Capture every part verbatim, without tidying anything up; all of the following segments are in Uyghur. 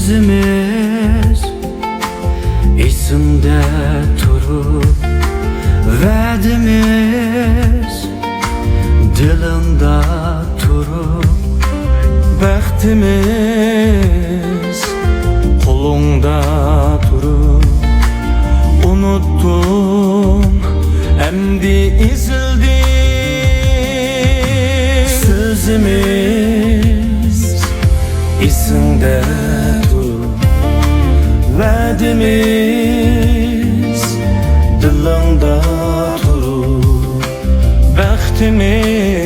سۆزىمىز ئېسىڭدە تۇرۇپ، ۋەدىمىز دىلىڭدا تۇرۇپ، بەختىمىز قولۇڭدا تۇرۇپ، ئۇنۇتتۇڭ ئەمدى ئېزىلدىڭ. سۆزىمىز ئېسىڭدە تۇرۇپ، ۋەدىمىز دىلىڭدا تۇرۇپ، بەختىمىز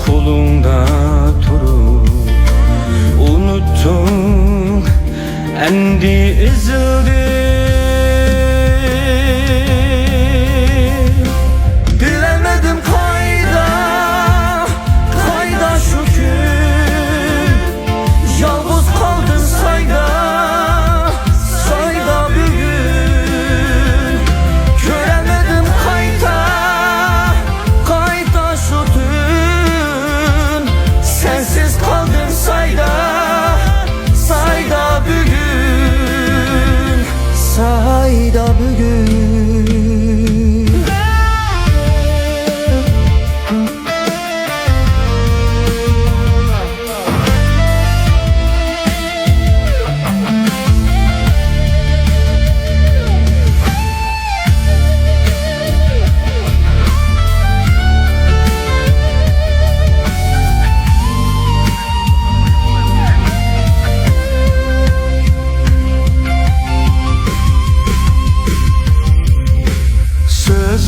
قولۇڭدا تۇرۇپ، ئۇنۇتتۇڭ ئەمدى ئېزىلدىڭ. بىلەلمىدىم قايدا، قايدا شۇ كۈن، يالغۇز قالدىم سايدا، سايدا بۈگۈن. كۆرەلمىدىم قايتا، قايتا شۇ تۈن، سەنسىز قالدىم سايدا، سايدا بۈگۈن، سايدا بۈگۈن.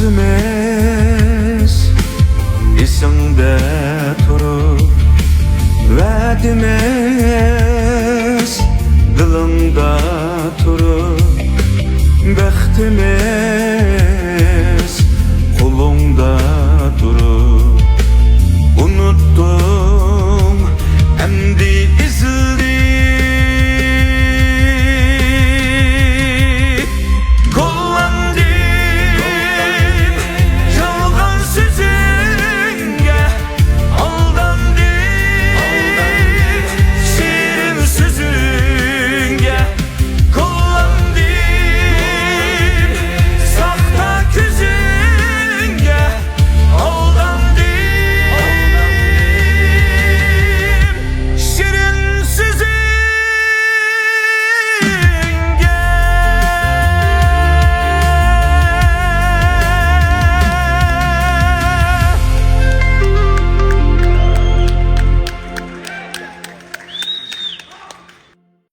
سۆزىمىز ئېسىڭدە تۇرۇپ، ۋەدىمىز